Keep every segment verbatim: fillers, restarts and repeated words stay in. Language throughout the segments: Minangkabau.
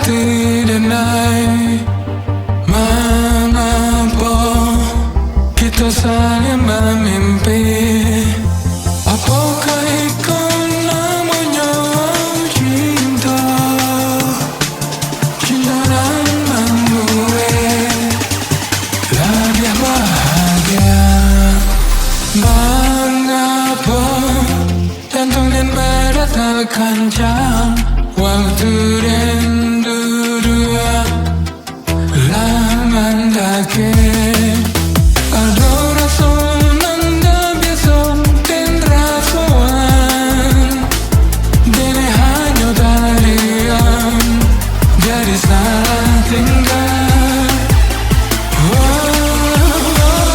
Denai, mangapo kito saling mamimpi? Apokoh iko namonyo cinto? Cinto nan mambuek labiah bahagia. Mangapo jantung den badetak kancang, waktu den duduak lah mandakek. Ado raso nan tak biaso den rasoan, dek hanyo tadiam jadi salah tingga. Oh, oh.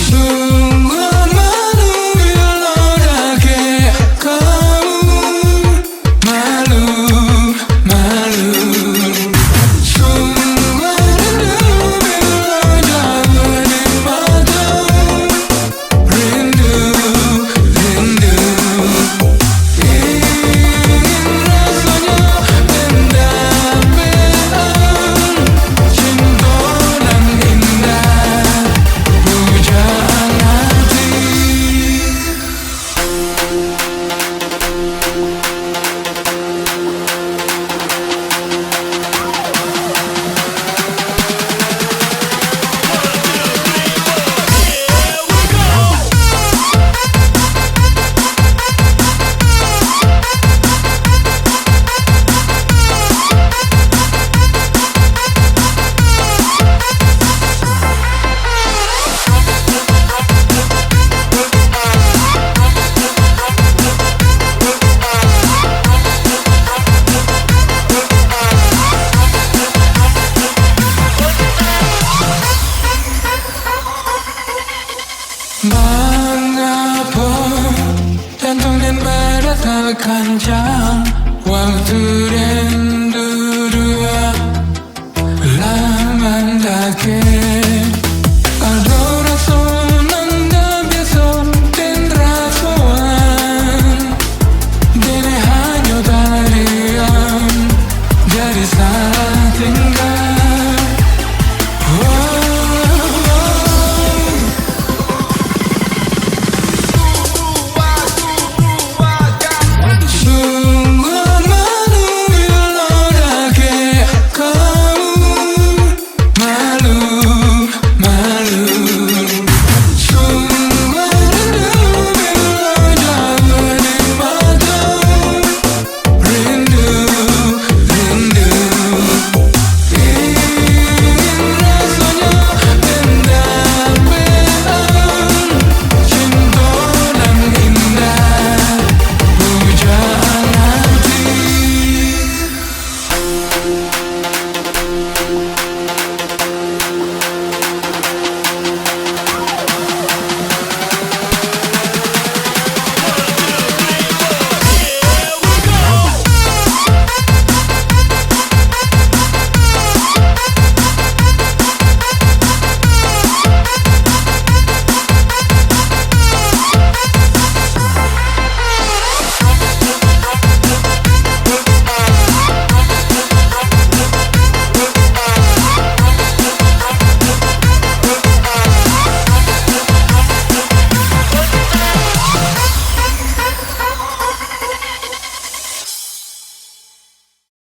Sungguah malu bilo dakek kamu, malu, malu. Sungguah rindu bilo jauah di mato. Rindu, rindu, ingin rasonyo den dapekan, cinto nan indah, pujaan hati. Mangapo jantung den badetak kancang, waktu den